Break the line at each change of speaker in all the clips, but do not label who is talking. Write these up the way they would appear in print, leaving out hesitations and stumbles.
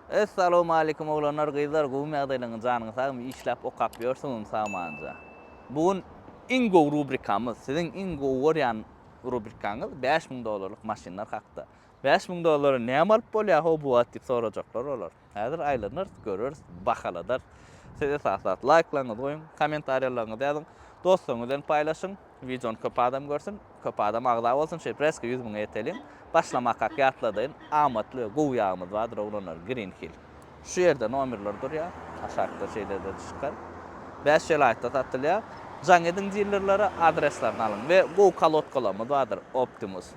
Essalawmaleýkum oglanlar gyzlar gowumy ýagdaýlaryňyz janyňyz sagmy işläp okap ýörsüňizmi sagmanja. Bu gün iň gowy rubrikamyz siziň iň gowy görýän rubrikaňyz 5000 dollarlyk maşynlar hakda. 5000 dollara näme alyp bolýar how bu wagt diýip sorajaklar bolar. Häzir aýlanarys göreris bahaladarys. Siz esasy zat laýklaryňyzy goýuň kommentariýalaryňyzy ýazyň dostlaryňyz bilen paýlaşyň wideony köp adam görsün. Köp adam agza bolsun şeýdip reska 100 müňe ýeteliň. Başlamakak ýatladaýyn amatly we gowy ýagymyz bardyr oglanlar Green Hill. Şu ýerde nomerler durýar. Aşakda şeýlede çykar. 5 welaýatda satylýar. Jaň ediň dilerlere adreslerini alyň we gowy kolodkalarymyz bardyr Optimus.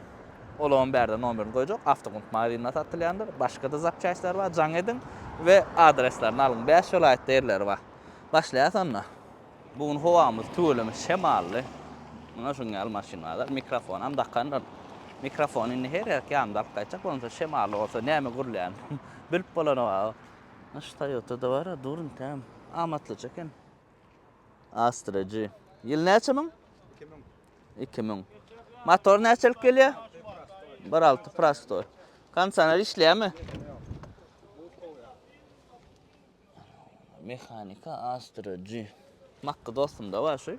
Olaryň bärde nomerini goýjak Awtogunt magazynda satylýandyr. Başga-da zapçastlar bar jaň ediň we adreslerini alyň. 5 welaýatda ýerleri bar. Başlaýas onda. Bu gün howamyz tüweleme şemally. Muna şuň ýaly maşyn bazar. Mikrofonam dakandyr. Mikrofony indi her ýerk ýanymda alyp gaýtjak bolmasa şemally bolsa näme gürleýän bilip bolanok. Şu Toyota-da bar-a dur intäm. Amatlyja eken. Astra G. Ýyl näçe müň? 2000. 2000. Motor näçelik gelýär? 1.6 prostoý. Kondisioner işleýärmi? Mehanika Astra G. Makky dostumda bar şu.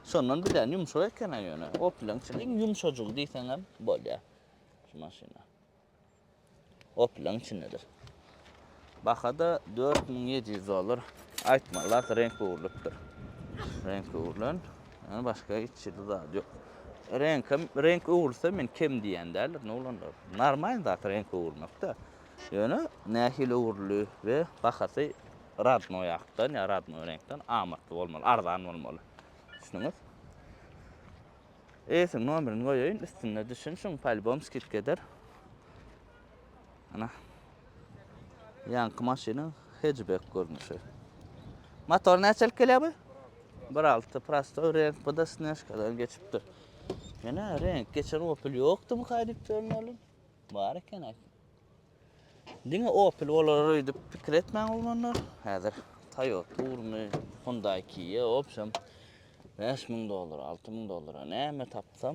Şondan bilýän ýumşak eken ýöne. Opel-iň içinde iň ýumşajygy diýseňem bolýar. Şu maşyna. Opel-iň içindedir. Baha-da 4700 dollar. Aýtmaly zat reňk öwrülipdir. Reňk öwrülen. Ýöne başga hiç hili zat ýok. Reňkem, reňk öwrülse men kem diýen däldir, oglanlar. Normal zat reňk öwürmekde. Ýöne nähili öwrüldi we bahasy radnoý akdan ýa radnoý reňkden amatly bolmaly, arzan bolmaly. Düşündiňiz? Eýesiniň nomerini goýaýyn, üstünde düşün, şuň polibom skidka eder. Ana. Ýaňky maşynyň hatchback görnüşi. Motor näçelik gelýär bu? 1.6 prostoý reňk, bu da snežkadan geçipdir. Ýöne reňk geçen Opel ýokdumyka diýip görmeli. Bar eken aý. Diňe Opel bolar öýdüp pikir etmäň oglanlar. Häzir Toyota ugruny, Hyundai Kia, obşem 5000 dollar, 6000 dollara näme tapsam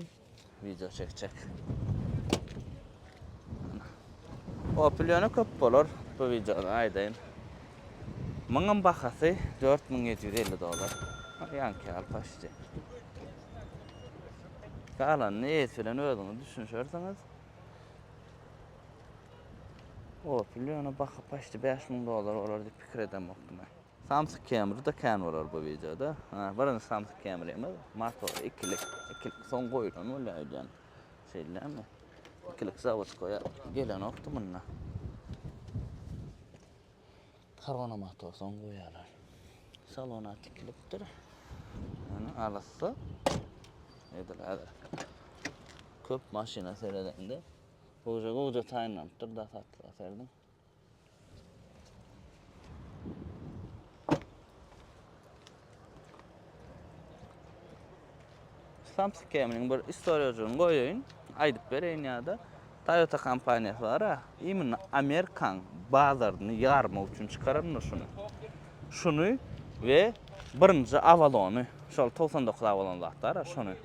video çekjek. Opel ýöne köp bolar bu videoda aýdaýyn. Muňam bahasy 4750 dollar. Ýaňky ýaly paşti. Galanyny eýesi bilen özüňiz düşünişersiňiz. Opel ýöne baha paşti 5000 dollar bolar diýip pikir edemokdym. Samsung Camry-da kän bolar bu videoda. Ha, birinji Samsung Camry-miz motory ikilik, ikilik soň goýlan bolýar öýdýän. Şeýlemi? Ikilik zawodskoýa gelenokdy munda. Korona motor soň goýarlar. Salona tikilipdir. Ýöne arassa edil häzir. Köp maşyna seredende gowja gowja taýynlanypdyr da satlyga serediň. Samsung Camry'niň bir istoriýajygyny goýaýyn, aýdyp bereýin ýa-da Toyota kompaniýasy bar-a, imенно Amerikaň bazaryny ýarmak üçin çykarandyr şuny. Şuny we birinji Avalony, şol 99 Avalon zat bar-a, şony.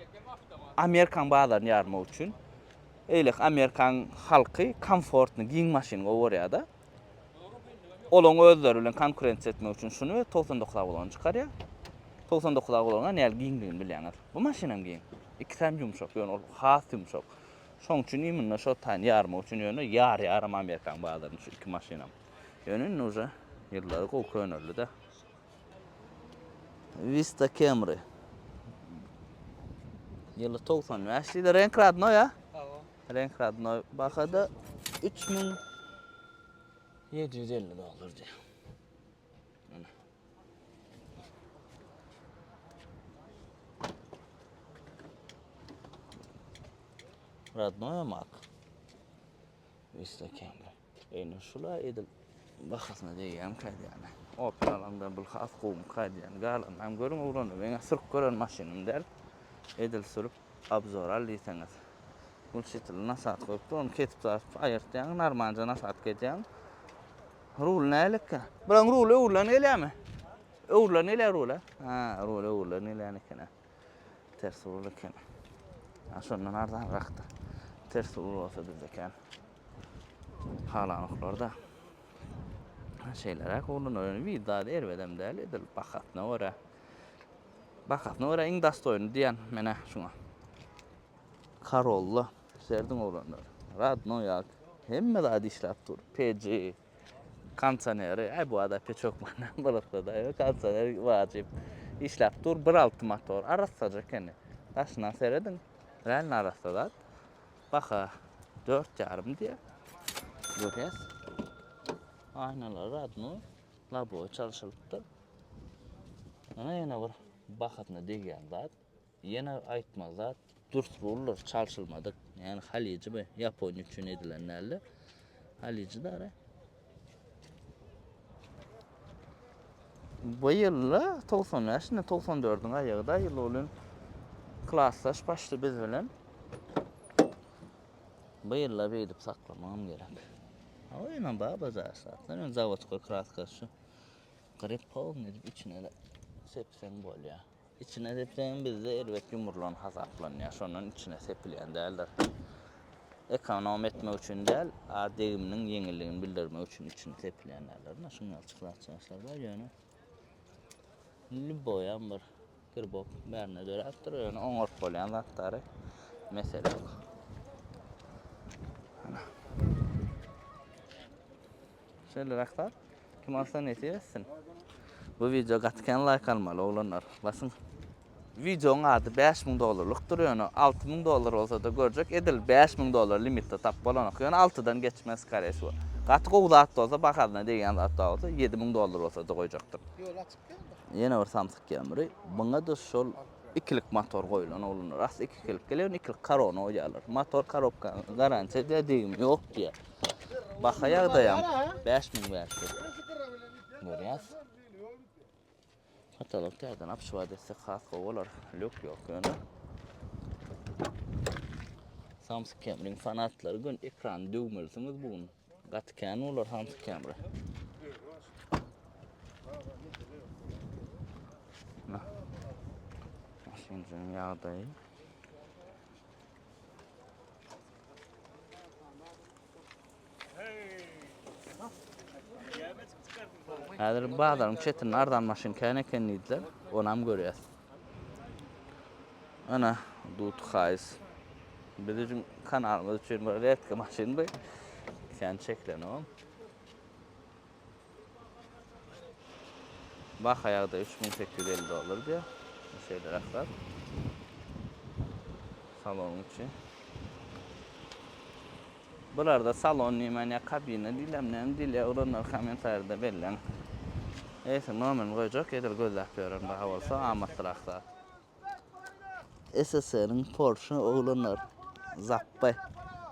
Amerikaň bazaryny ýarmak üçin. Eýleki Amerikaň halky komfortny, giň maşyny gowy görýär-de. Olaň özleri bilen konkurensiýa etmek üçin şuny we 99 Avalony çykarýar. 99 Avalonyň näl giňligini bilýäňiz. Bu maşynam giň. Ikisem ýumşak, ýöne ol has ýumşak. Şoň üçin imенно şo taýyny ýarmak üçin ýöne ýarýaram Amerikaň bazaryny şu iki maşynam. Ýöne indi uje ýyllary gowy köneldi-de. Vista Camry. Ýyly 95 diýdi. Renk radnoý a?
Hawa.
Renk radnoý bahada 3750 dollar diýýär. Ana. Radnoý mak. Vista Camry. Eýne şula edil bahasyna degýärmikä diýýän. Opel alaňdan bul has gowumyka diýýän. Galanynam görüň oglanlar. Meň sürüp gören maşynym däl. Edil sürüp obzor al diýseňiz. Gulşitilli nasat goýupdyr. Ony kesip satyp aýyrtýaň. Normalja nasat edýäň. Rul nälikkä? Bulan ruly öwrülen gelýärmi? Öwrülen gelýär rul-a. Ha, rul öwrülen gelýän eken. Ters rul eken. Ha, şondan arzanrakdyr. Ters rul bolsa bizde kän. Halanoklar-da. Şeýleräk oglanlar ýöne bir zady erbedem däl edil bahasyna görä. Bahasyna görä iň dostoýny diýen menä şuňa. Corolla serediň oglanlar. Radnoý ýa hemme zady işläp dur. Peji, kondisioneri, aý bu ada peç hökman bolsa-da, kondisioner wajyp. Işläp dur, 1.6 motor, arassaja ekeni. Daşyndan serediň, realno arassa zat. Baha dört ýarym diýýär. Görýäs. Aýnalary radnoý, labowy çalşylypdyr. Ana ýene bir bahasyna degýän zat. Ýene aýtmaly zat, dürs rullar çalşylmadyk. Ýani halyjy bu Ýaponiýa üçin edilen däldi. Halyjy dara. Bu ýylda 95 indi 94-iň aýagy-da ýyl bolan klasdaş başdy biz bilen. Bu ýylda beýdip saklamagam gerek. Hawa ýene baba zaşatlar, ýöne zawodskoý kraska şu. Grip polny edip içine sepseň bolýar. Içine sepseň bizde erbet ýumrulan hasaplanýar. Şondan içine sepilýän däldir. Ekonom etmek üçin däl, a degiminiň ýeňilligini bildirmek üçin içine sepilýän däldir. Ine şuň ýaly çykyratçaşlar bar ýöne. Lýuboýam bir girbok bärine döräpdir. Ýöne oňaryp bolýan zatlary mesele ýok. Ana. Şeýleräk zat. Kim alsa nesip etsin. Bu wideo gaty kän laýk almaly oglanlar. Basyň. Wideoň ady 5000 dollarlykdyr ýöne 6000 dollar bolsada görjek edil 5000 dollar limitde tap bolanok ýöne altydan geçmez skore wsego. Gaty gowy zat bolsa bahasyna degýän zat bar bolsa 7000 dollar bolsada goýjakdyr.
Ýol açyk geldi.
Ýene bir samsyk Camry. Buňa-da şol ikilik motor goýlan oglanlar. Asly ikilik gelýär, ýöne ikilik korona goýýarlar. Motor korobka garantiýa edýär, degimi ýok diýýär. Baha ýagdaýam 5500. Görýäs. Katalog täzeden apşiwat etsek has gowy bolar. Lýuk ýok ýöne. Samsung Camryň fanatlary gün ekrany döwmelisiňiz bu gün. Gaty kän bolar Samsung Camry. Maşynjyň ýagdaýy. Häzir bazaryň çetinde arzan maşyn kän eken diýdiler. Onam görýäs. Ana, Dut Haýs. Biz üçin kanalymyz üçin bir redki maşyn bu. Kän çekilenok. Baha ýagdaý 3850 dollar diýýär. Şeýleräk zat. Salonyň içi. Bularda salon diýmän ýa kabina diýlem näme diýilýär oglanlar kommentariýada belläň. Eýse nomerini goýjak edil gözläp ýören baha bolsa amatlyrak zat. SSR-iň Porsche oglanlar Zappa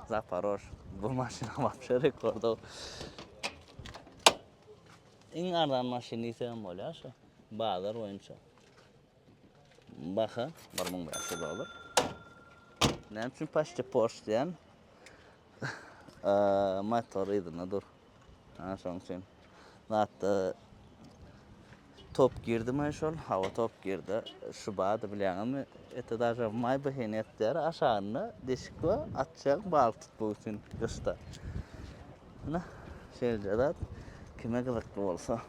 Zaporoj bu maşyna wapşe rekorda. Iň arzan maşyn diýsegem bolýar şu bazar boýunça. Baha 1500 dollar. Näme üçin paşti Porsche diýen? Motor yzynda dur. Ha, şoň üçin. Zatda top girdimi şol? Hawa top girdi. Şu bady bilýäňizmi? Ete daže Maybach-y etýär. Aşagynda deşik bar. Açýaň balyk tutmak üçin gyşda. Ine, şeýle zat. Kime gyzykly bolsa.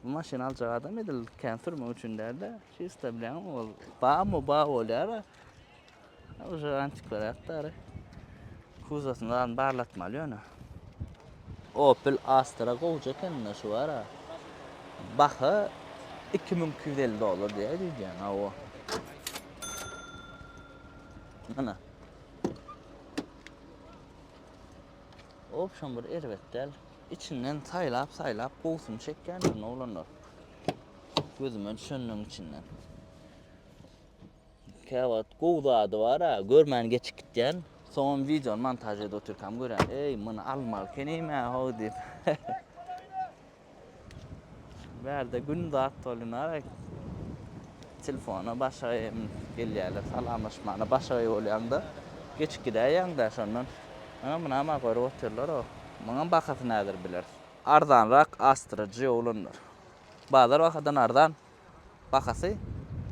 Bu maşyny aljak adam edil kän sürmek üçin däl-de, çisto bilýäňmi ol bamy ba bolýar. Uje antikwarat dary. Kuzosyny zadyny barlatmaly ýöne. Opel Astra gowja eken şu bara. Baha 2250 dollar diýýär diýýän hawa. Ana. Opşam bir erbet däl. Içinden saýlap saýlap gowusyny çekýändirin oglanlar. Gözüme düşenleň içinden. Käwagt gowy zady bar-a, görmän geçip gitýän. Soňam wideony montaž edip otyrkam görýän, eý, muny almaly ekenim-ä how diýip. Bärde gün zat bolýar. Telefona başagaý hem gelýärler, salamlaşmana başagaý bolýaň-da, geçip gidäýýäň-dä şondan. Ana, munam-a görüp otyrlar-ow. Muňam bahasyny häzir bileris. Arzanrak Astra G oglanlar. Bazar bahadan arzan. Bahasy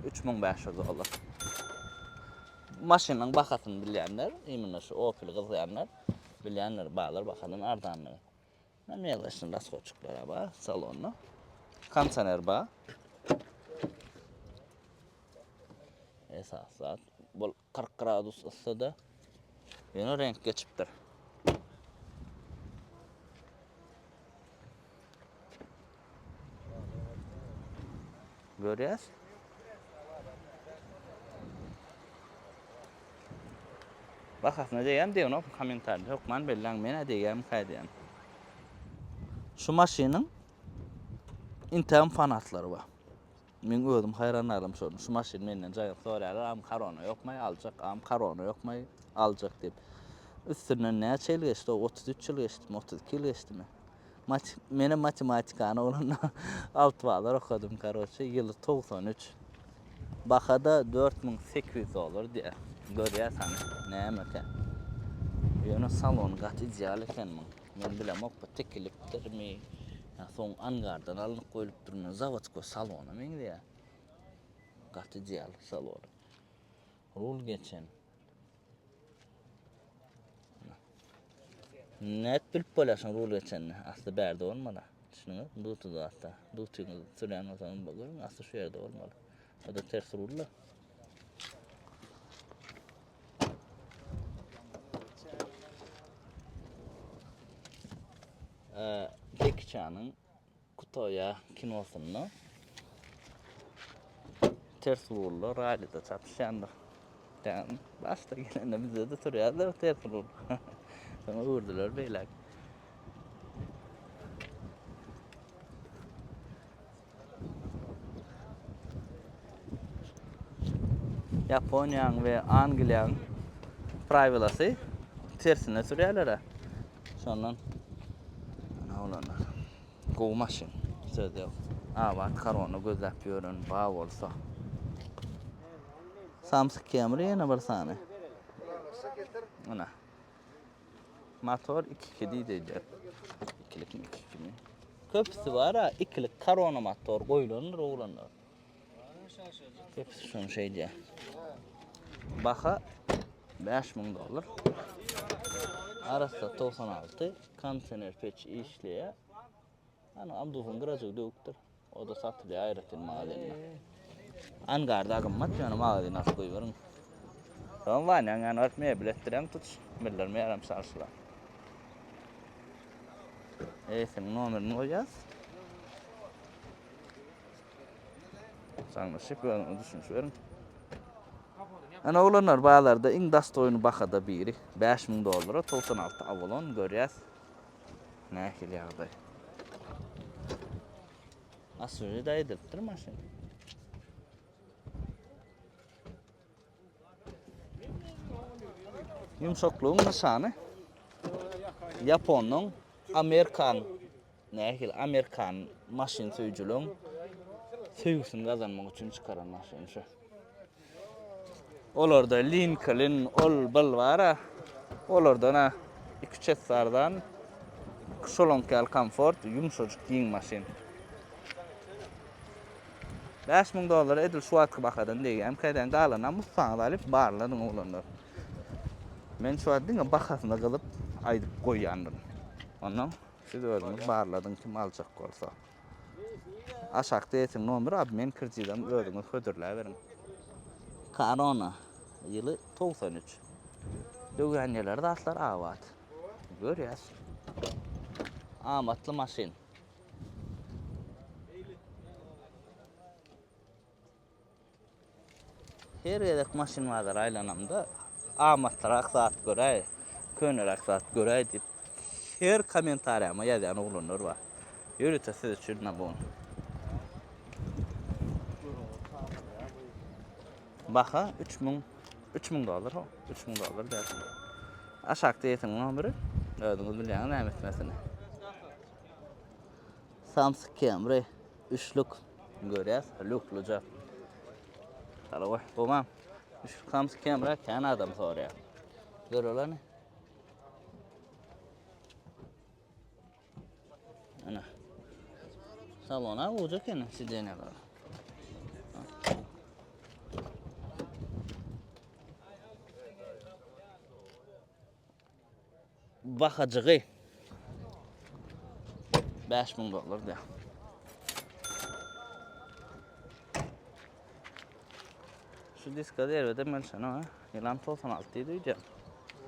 3500 dollar. Maşynyň bahasyny bilýänler, imенно şu Opel gyzýanlar. Bilýänler bazar bahadan arzandygy. Näme ýerleşen rashodçyklar bar salonda. Kondisioner bar. Esas zat bu 40 gradus yssyda ýöne reňk geçipdir. Görýäs. Bahasyna degýärmi degenokmy kommentariýada hökman belläň menä degýärmikä diýen. Şu maşynyň intägem fanatlary bar. Men özüm haýran galam şony. Şu maşyny menden jaýyp soraýarlar, am korona ýokmaý aljak, am korona ýokmaý aljak diýip. Üstünden näçe ýyl geçdi, 33 ýyl geçdimi, 32 ýyl geçdimi? Mat menem matematikany oglanda 6 bazar okadym, karoçe, ýyly 93. Bahada 4800 dollar diýýär. Görýäs hany nämekä. Ýöne salony gaty ideal eken muň. Men bilemok bu tikilipdirmi, ýa soň angardan alnyp goýlupdyrmy, zawodskoý salona meňzeýär. Gaty ideal salony. Rul geçen. Nädip bilip bolýar şoň rul geçenini? Asly bärde bolmaly. Düşündiňiz? Bluetooth atda. Bluetooth sürýän bolsaňyz görüň, asly şu ýerde bolmaly. O da ters rul-da. Jeki Çanyň Kutoýa kinosynda ters rulda rallyda çapyşýandyr. Yani başda gelende bizde de sürýärler ters rul. Soňra öwürdiler beýläk. Ýaponiýanyň we Angliýanyň prawilasy tersine sürýärler. Şondan ana olanlar. Gowy maşyn. Söz ýok. Abat korona gözläp ýören ba bolsa. Samsyk Camry ýene bir sany. Ana. Motor 2-2 diýdi edýär. Ikilikmi, 2-2 mi? Köpüsi bar-a, ikilik korona motor goýlandyr oglanlar. Köpüsi şony şeýdýär. Baha 5000 dollar. Arassa 96, kondisioner peç işleýär. Ana Abduhyň gyrajygy döwükdir. O-da satylýar aýratyn magazinde. Angarda gymmat ýöne magazine alyp goýberiň. Soň Wanýaň ýanyna baryp mebel etdireň tutuş bildirmeýärem çalşylar. Eýesiniň nomerini goýýas. Jaňlaşyp özüňiz düşünişiberiň. Ana oglanlar bazarda iň dastoýny bahada biri 5000 dollara 96 Avalon görýäs. Nähili ýagdaý? Aslyny da edilipdir maşyn. Ýumşaklygyň nyşany Ýaponyň Amerikan nähili Amerikan maşyn söýüjiligiň söýgüsini gazanmak üçin çykaran maşyn şu. Olarda Lincoln, ol bil bar-a. Olardan-a iki-üç esse arzan. Şolaňky ýaly komfort, ýumşajyk giň maşyn. 5000 dollara edil şu wagtky bahadan degýär. MK-den galanam ussaňyz alyp barladyň oglanlar. Men şu wagt diňe bahasyna gyzyp aýdyp goýýandyryn. Ondan siz özüňiz barladyň kim aljak bolsa. Aşakda ýetiň nomer obmen kredidem özüňiz hödürläberiň. Korona ýyly 93. Döwýän ýerleri zatlar abat. Görýäs. Amatly maşyn. Her gezek maşyn bazara aýlanamda amatlyrak zat göräý, köneräk zat göräý diýip her kommentariýama ýazýan oglanlar bar. Ýörite siz üçin bu. Baha 3000 3000 dollar ho. 3000 dollar däl. Aşakda ýetiň nomeri. Özüňiz bilýäňiz näme etmesini. Samsyk Camry üçlük görýäs, lükluja. Garagoý, gowam. Üçlük Samsyk Camry kän adam soraýar. Göreleni. Ana. Salona gowja eken sidenýalar. Bahajygy 5000 dollar diýär. Şu diska zerbe demeli ha. Ýylam 96 diýdi öýdýän.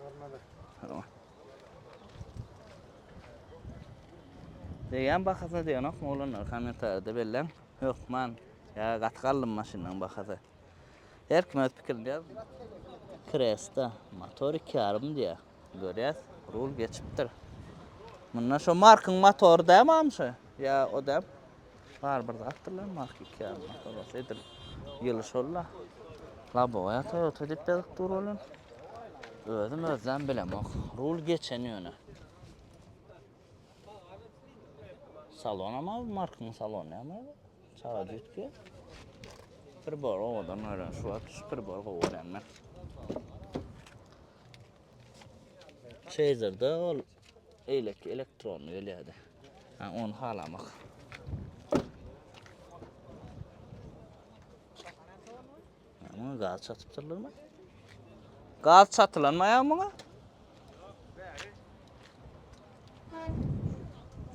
Görmeli. Degýän bahasyna degenokmy oglanlar kommentariýada belläň. Hökman. Ýa gaty galdym maşynyň bahasy. Her kim öz pikirini ýaz. Kresta motor 2,5 diýýär. Görýäs, rul geçipdir. Munda şo markyň motory dämi amşy? Ýa o däm? Bar bir zatdyr lan mark 2,5 motor bolsa edil ýyly şol-la. Labowaýa Toyota diýip ýazyp dur olam. Özüm özlem bilemok. Rul geçen ýöne. Salon ama markyň salony ama. Çaga jütge. Pribor owadan görün. Şu wagt şu pribor gowy görýän men. Chaser'da ol eýleki elektronly gelýärdi. Ha, ony halamak. Muňa gaz çatypdyrlarmy? Gaz çatylanmy aýagy muňa?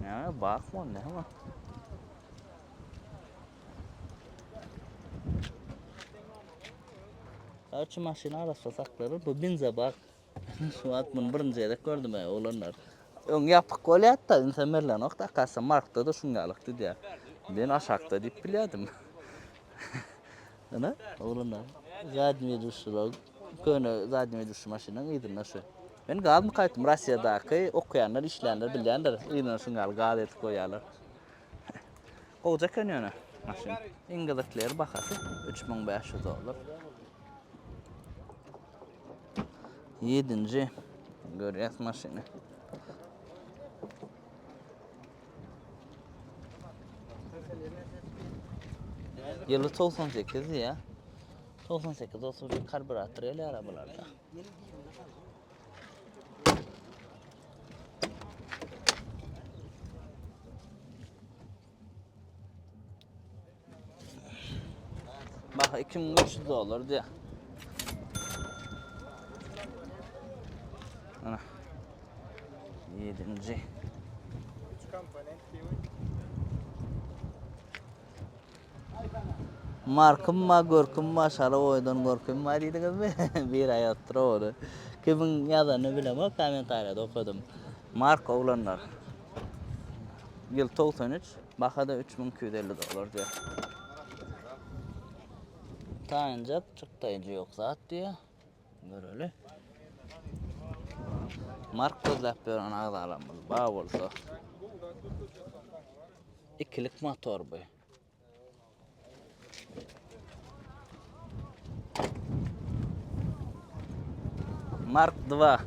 Näme bakma näme? Şu maşyny arassa saklarlar. Bu binze bak. Şu wagt muny birinji gezek gördüm ey oglanlar. Öň ýapyk bolýardy-da, ünsem berlenokdy. Akasy Markda-da şuň ýalykdy diýýär. Men aşakda diýip bilýärdim. Ine, oglanlar. Zadnýe duşular. Köne zadnýe duşy maşynyň yzynda şu. Men gazmy gaýtdym Russiýadaky okaýanlar, işleýänler bilýändir. Yzyna şuň ýaly gaz edip goýýarlar. Gowja eken ýöne maşyn. Iň gyzykly ýeri bahasy 3500 dollar. Ýedinji görýäs maşyny. Ýyly 98 diýýär. 98 bolsa bir karburator gelýär arabalarda. Baha 2300 dollar diýýär. Ana. Ýedinji.
Üç komponent diýip.
Markym bar, görküm bar, şara oýdan gorkym bar diýdiňizmi? Bir aýatdyr ony. Kimiň ýazanyny bilemok, kommentariýada okadym. Mark oglanlar. Ýyl 93, baha-da 3250 dollar diýýär. Taýynjak, çykdaýjy ýok zat diýýär. Göreli. Mark gözläp ýören agzalarymyz bar bolsa. Ikilik motor bu. Mark 2.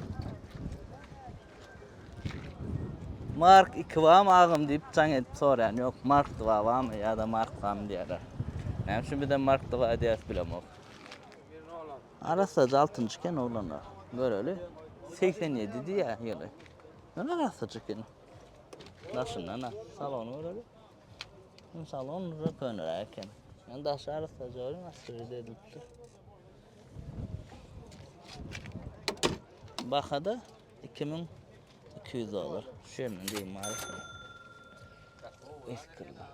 Mark 2 barmy agam diýip jaň edip soraýan ýok. Mark 2 barmy ýa-da Mark barmy diýýärler. Näme üçin bizem Mark 2 diýýäs bilemok. Arassaja altynjy eken oglanlar. Göreli. 87 diýýär ýyly. Ýöne arassaja eken. Daşyndan ha. Salony göreli. Salon köneräk eken. Ýöne daşy arassaja görüň, asyrda edilipdir. Bahada 2200 dollar. Şu ýerinden diýim bar. Eskirli.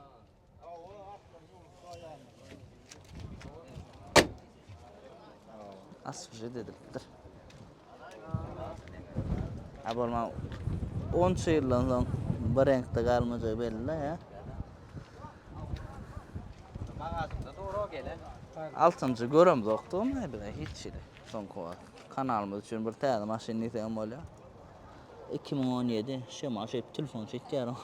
Asfalt edilipdir. Ha bolma 10 ýyldan soň bir reňkde galmajagy belli ya.
Magazynda dur o gelen.
Altynjy göremzokdy onda bize hiç hili. Soňky wagt kanalymyz üçin bir täze maşyn diýsegem bolýar. 2017 şemal şeýdip telefon çekýär.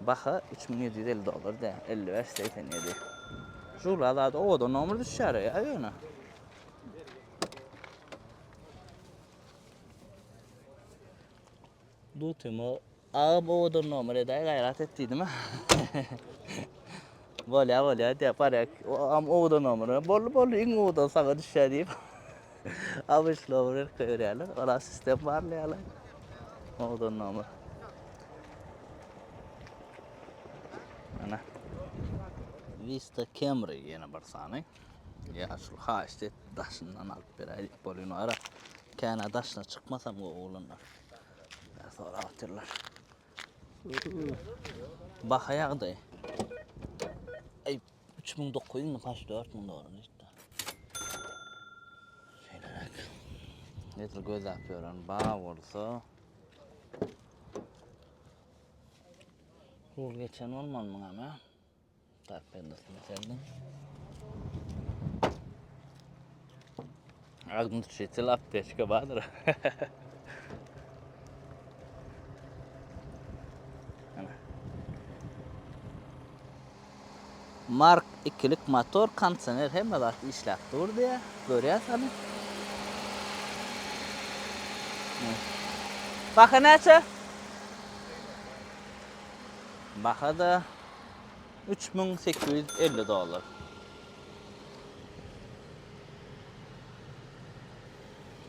Baha 3750 dollar dä, 55 87. Žula zady owadan nomer düşýär ýa ýöne. Dutymy agyp owadan nomer edäý gaýrat et diýdim. Bolýa bolýa diýip barýak. Am owadan nomer. Boldy boldy iň owadan saňa düşýär diýip. Abyşla berip berýärler. Ola sistem barlaýarlar. Owadan nomer. Ana. Vista Camry ýene bir sany. Ýa şu haýyşt et daşyndan alyp beräý diýip bolýan ara. Känä daşyna çykmasam gowy oglanlar. Sorap otyrlar. Baha ýagdaý. Aý 3900 mi kaç 4000 dolar diýdi. Şeýleräk. Nedir gözläp ýören ba bolsa. Rul geçen bolmaly muňa ha. Tarpendasyny serdim. Огнетушитель apteçka bardyr. Mark ikilik motor, kondisioner hemme zat işläp dur diýýär. Görýäs hany. Baha näçe? Baha-da 3850 dollar.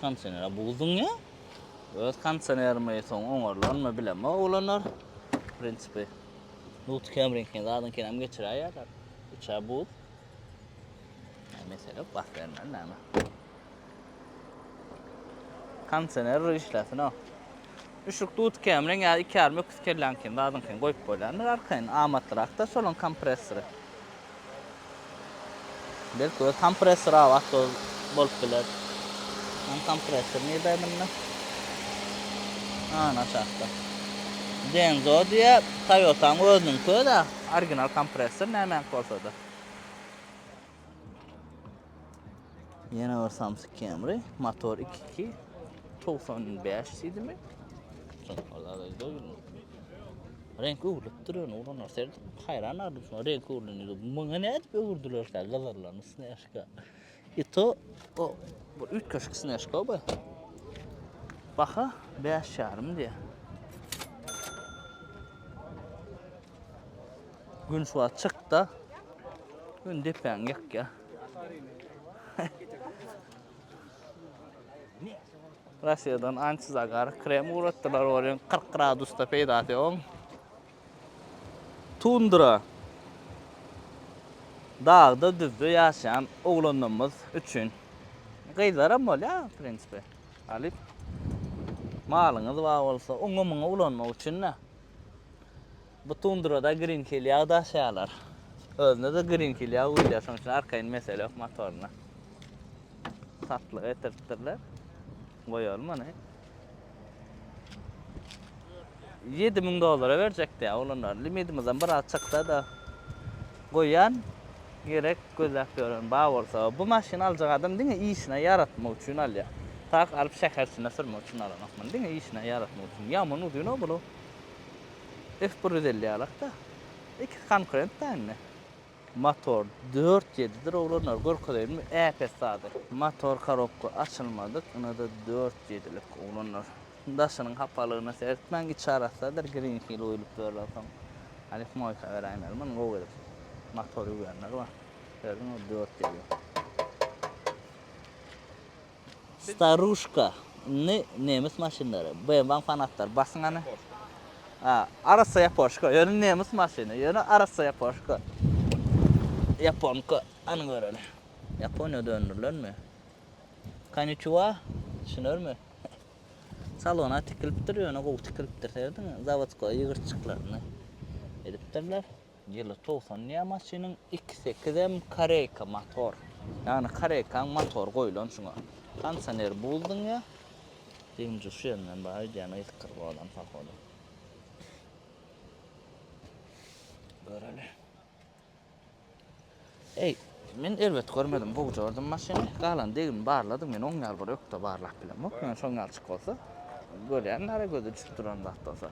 Kondisionere buzduň ýa? Öz kondisionerimi soň oňarlanmy bilemok oglanlar. Prinsipi. Nut Camry-niňkini zadyňkinem geçiräýýärler. Içä buz. Mesele bas bermeli näme. Kondisioner işlesin o. Üşük Dut Camry-iň ýa iki ýarym öküz kelläňkini zadyňkyny goýup bolýandyr arkaýyn. Amatlyrak-da şolaň kompressory. Belki öz kompressor abat bolup biler. Hem kompressor nirde munda? Ana aşakda. Denzo diýe Toyota'ň özüniňki de original kompressor nämäňki bolsa-da. Ýene bir Samsung Camry, motor 2.2, 95 diýdimi? Reňk öwrülipdir ýöne oglanlar serdip haýran galdym şuňa reňk öwrülen ýüzi. Muňa nädip öwürdilerkä gyzyrlan snežka. I to o bu üýtgeşik snežka bu. Baha 5,5 diýýär. Gün şu wagt çykda. Gün depäňi ýakýar. Russiýadan antizagar krem ugratdylar welin 40 gradusda peýdasy ýok. Tundra dagda düzde ýaşaýan oglanlarymyz üçin. Gyzlaram bolýar w prinsipe. Alyp malyňyz bar bolsa oňa muňa ulanmak üçin-de. Bu tundrada Green Hill ýag daşaýarlar. Özünde-de Green Hill ýag guýulýar, şonuň üçin arkaýyn mesele ýok motoryna. Satlyga getiripdirler. Goýalym ony. 7000 dollara berjek diýýär oglanlar. Limidimizden biraz çyksa-da goýýan. Gerek gözläp ýören bar bolsa, bu maşyny aljak adam diňe işine ýaratmak üçin alýar. Tak alyp şäher içinde sürmek üçin alanok muny. Diňe işine ýaratmak üçin. Ýaman uzyn-ow bul. F 150 ýalak-da. Ikisi konkurent-dä indi. Motor dört ýedidir oglanlar görkezeýinmi äpet zady. Motor korobka açylmadyk ynada dört ýedilik oglanlar. Daşynyň hapalygyna seretmäň içi arassadyr green hill guýlup berlen soň halyf moýka beräýmeli muny gowy edip motor ýuwýanlar bar. Gördüňmi dört ýedi. Staruşka indi nemes maşynlary. BMW-nyň fanatlary basyň hany. Ha, arassa ýapoşka. Ýöne nemes maşyny. Ýöne arassa ýapoşka. Ýaponka. Hany göreli. Ýaponiýada öndürilenmi? Konniçiwa. Düşünermi? Salona tikilipdir, ýöne gowy tikilipdir. Serediň, zawodskoý ýygyrtjyklaryny edipdirler. Ýyly 90 diýýär maşynyň, iki sekizem koreýka motor. Ýagny koreýkaň motory goýlan şuňa. Kondisioner buz diňýär. Dynjy şu ýerinden bar öýdýän yzkyr bolan pohodu. Göreli. Eý, men erbet görmedim, gowja gördüm maşyny. Galan degimi barladym, men oň ýaly bir ökde barlap bilemok. Ýöne şoň ýalyçyk bolsa, görýän nara göze düşüp duran zat bolsa.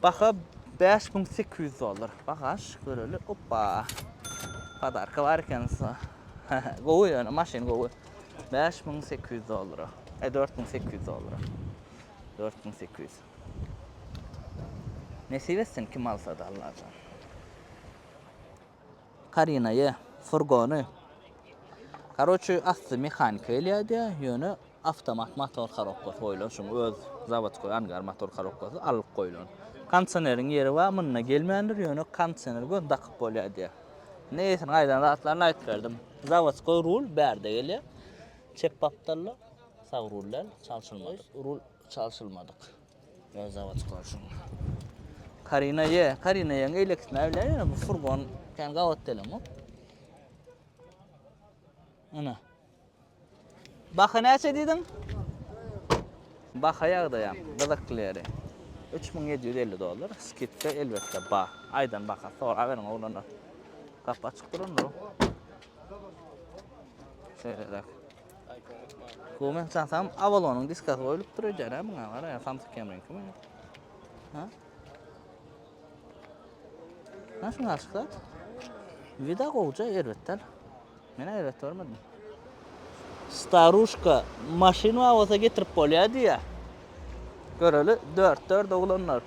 Baha 5800 dollar. Bagaž göreli. Oppa. Podarka bar eken. Gowy ýöne maşyn gowy. 5800 dollara. E 4800 dollara. 4800. Nesip etsin kim alsa da Allajan. Karinaýy, furgony. Karoçi asly mehanika gelýär diýýär, ýöne awtomat motor korobkasy goýlan, şuň öz zawodskoý angar motor korobkasy alyp goýlan. Kondisioneriň ýeri bar, munda gelmändir, ýöne kondisioner göni dakyp bolýar diýýär. Indi eýesiniň aýdan zatlaryny aýdyp berdim. Zawodskoý rul bärde gelýär. Çep gapdalda. Sag rul däl, çalşylmadyk. Rul çalşylmadyk. Öz zawodskoý şuň. Karina Y, Karina Y-iň eýlekisini bilýän ýöne bu furgon kän gabat gelemok. Ana. Baha näçe diýdiň? Baha ýagdaýam gyzykly ýeri. 3750 dollar. Skidka elbetde ba. Aýdan baha soraberiň oglanlar. Gapy açyk durandyr. Şeýleräk. Bu men sansam Avalonyň diskasy goýlupdyr öýdýän-ä muňa gara ýa Samsung Camryňkymy? Ha? Ha şuňa açyk zat. Vida gowja erbet däl. Men erbet görmedim. Staruşka maşyn bar bolsa getirip bolýar diýýär. Göreli 4 4 oglanlar.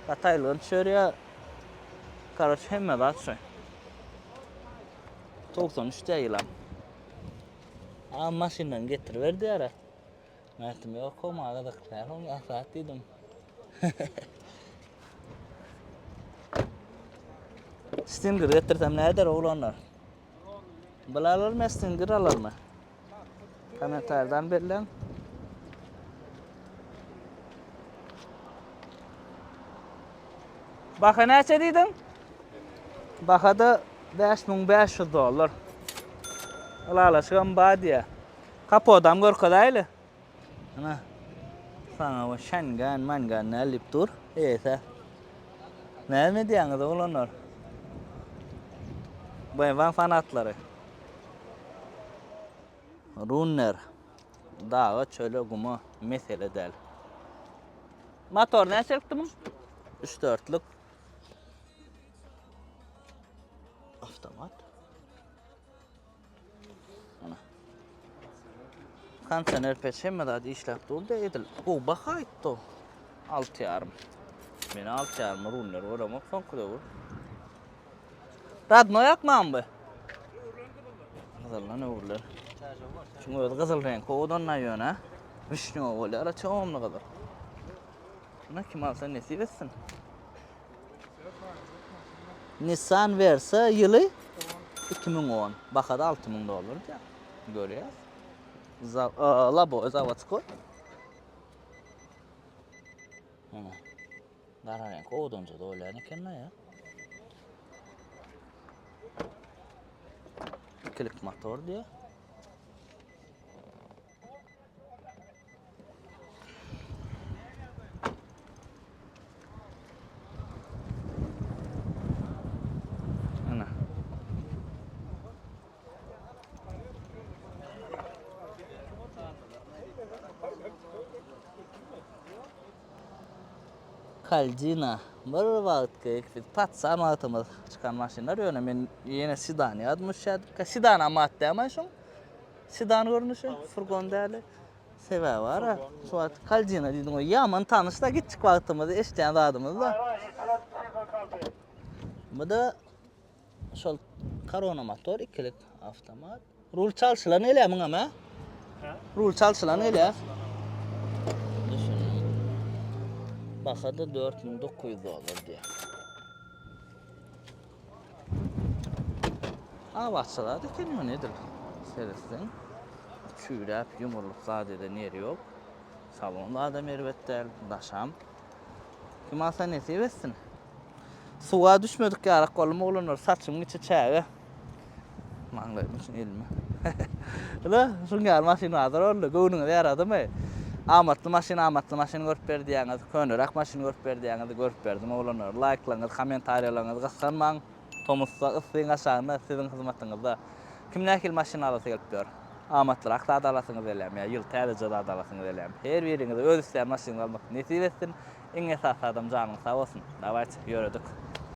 Gataýlygyn çörýär. Karoç hemme zat şu. 93 diýýär ýylam. A maşyndan getiriber diýýär. Men aýtdym, ýok, o maňa gyzykly däl, oň asat diýdim. Stinger getirsem näder oglanlar? Bul alarmy, Stinger alarmy? Kommentardan belläň. Baha näçe diýdiň? Bahada 5500 dollar. Ylalaşygam bar diýýär. Kapodam görkezäýli. Ana. Saňa bu şengen, mangan näl diýip dur. Eýse. Näme diýýäňiz oglanlar? BMW fanatlary. Runner. Daga, çöle, guma mesele däl. Motor näçelikdi muň? 3-4-lük. Avtomat. Ana. Kondisioner peç hemme zat işläp durdy edil. Gowy baha aýtdy o. 6,5. Men 6,5 runner göremok soňky döwür. Radnoý akmamy bu? Gyzyldan öwrüler. Şuň özi gyzyl reňk owadan da ýöne. Wişnýowy bolýar, çomly gyzyl. Buna kim alsa nesip etsin. Nissan Versa ýyly 2010. Bahada 6000 dollar diýýär. Görýäs. Labo zawodskoý. Ana. Gara reňk owadanca dolýan eken ya. Ikilik motor diýýär. Ana. Kaldina bir wagtky biz patsan wagtymyz çykan maşynlar ýöne men ýene sedan ýadyma düşýärdi. Sedan amat dälmi şoň? Sedan görnüşi, furgon däli. Sebäbi bar-a, şu wagt Kaldina diýdiň, o ýaman tanyş-da kiçjik wagtymyz eşidýän zadymyz-da. Bu-da şol korona motor ikilik awtomat. Rul çalşylan gelýär muňam, hä? Rul çalşylan gelýär. Düşündim. Baha-da 4900 dollar diýýär. Abatça zat eken ýöne edil seretseň çüýräp ýumrulyp zat eden ýeri ýok. Salon zadam erbet däl, daşam. Kim alsa nesip etsin. Suwa düşmedik ýarak boldum oglanlar, saçymyň içi çäge. Maňlaýymyň içine elime. Ula, şuň ýaly maşyn bazar boldy. Göwnüňize ýaradymy? Amatly maşyn, amatly maşyn görüp ber diýýäňiz. Köneräk maşyn görüp ber diýýäňiz. Görüp berdim oglanlar. Laýklaryňyzy, kommentariýalaryňyzy gysganmaň. Tomusda yssyň aşagynda siziň hyzmatyňyzda. Kim nähili maşyn alasy gelip ýör? Amatlyrak zat alasyňyz gelýärmi ýa ýyl täzeje zat alasyňyz gelýärmi? Her biriňize öz isleýän maşynyňyzy almak nesip etsin. Iň esasy adam janyňyz sag bolsun. Dawayt, ýöredik.